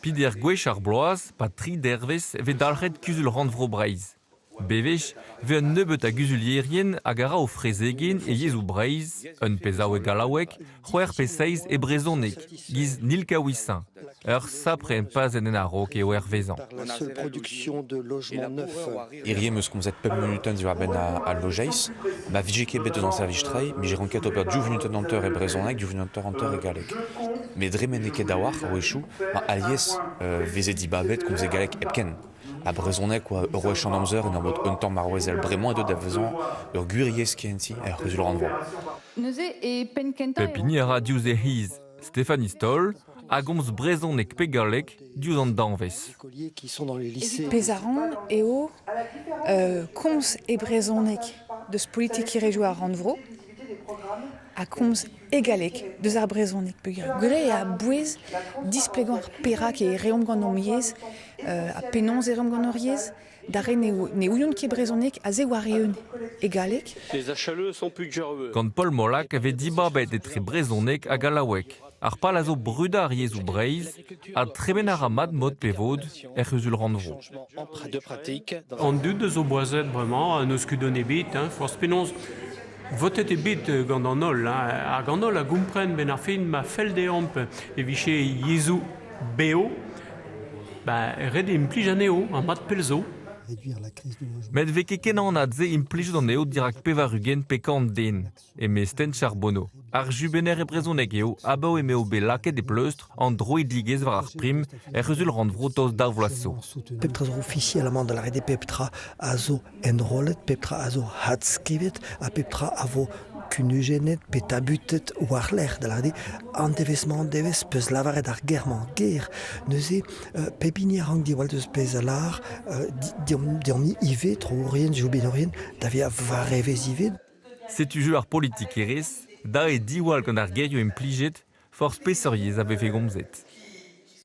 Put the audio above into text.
Peder gwech ar bloaz, 'pad tri dervezh, e vez dalc'het Kuzul Rannvro Breizh. Bewech e vez un nebeud a guzulierien hag a ra o frezegenn e yezhoù Breizh, un pezh-aoù e gallaoueg, c'hwec'h pe seizh e brezhoneg, giz Nilka Wissin. Ur sapre pazenn en a-raok eo hervezañ. Hirie 'm eus komzet pemp munutenn diwar-benn al lojeiz. Ma vije ket bet eus an servij treiñ, 'mije ranket ober div vunutenn hanter e brezhoneg, div vunutenn hanter e galleg. Met dre ma n'eo ket a-walc'h a-wechoù, ma alies 'veze dibabet komz e galleg hepken. Ha brezhoneg oa ur wech an amzer en ur mod un tamm marouezel. Bremañ eo deuet da vezañ ur gwir yezh kehentiñ er c'huzul-rannvro. Pep hini a ra diouzh e c'hiz. Stéphanie Stoll a gomz brezhoneg pe galleg diouzh an danvez. Pezh a ran eo komz e brezhoneg deus politikerezhioù ar rannvro ha komz e galleg deus ar brezhoneg peogwir gwell eo a-bouez displegañ ar perak e reomp gant hon yezh ha penaos e reomp gant hor yezh. Da re ne ouiont ket brezhoneg aze war-eeun e galleg. Gant Paul Molac e vez dibabet etre brezhoneg ha gallaoueg. Ar pal a zo brudañ ar yezhoù Breizh ha tremen a ra mat mod pe vod er c'huzul-rannvro. An dud a zo boazet bremañ n'eus kudenn ebet, hein, forzh penaos. Votet eo bet gant an holl, hein, hag an holl a gompren 'benn ar fin ma fell deomp e vije yezhoù bev, ba ret eo implij anezho ha mat pell zo. Met 'vez ket ken anat se implijout anezho dirak 80 pe kant den, eme Sten Charbonneau. Ar jubenner e brezhoneg eo abaoe m'eo bet lakaet e pleustr an droidigezh war ar prim er c'huzul-rannvro tost daou vloaz zo. Pep tra zo ofisialamant da lâret eo pep tra a zo enrollet, pep tra a zo adskrivet ha pep tra a vo kunujennet pe tabutet war-lerc'h, da lâret eo an devezh-mañ-devezh peus lavaret ar ger-mañ-ger. Neuze, pep hini a rank diwall deus pezh a lâr, deomp-ni ivez, troourien, jobinourien, da vezañ war evezh ivez. Setu jeu ar politikerezh, da eo diwall gant ar gerioù implijet, forzh peseurt yezh a vefe gomzet.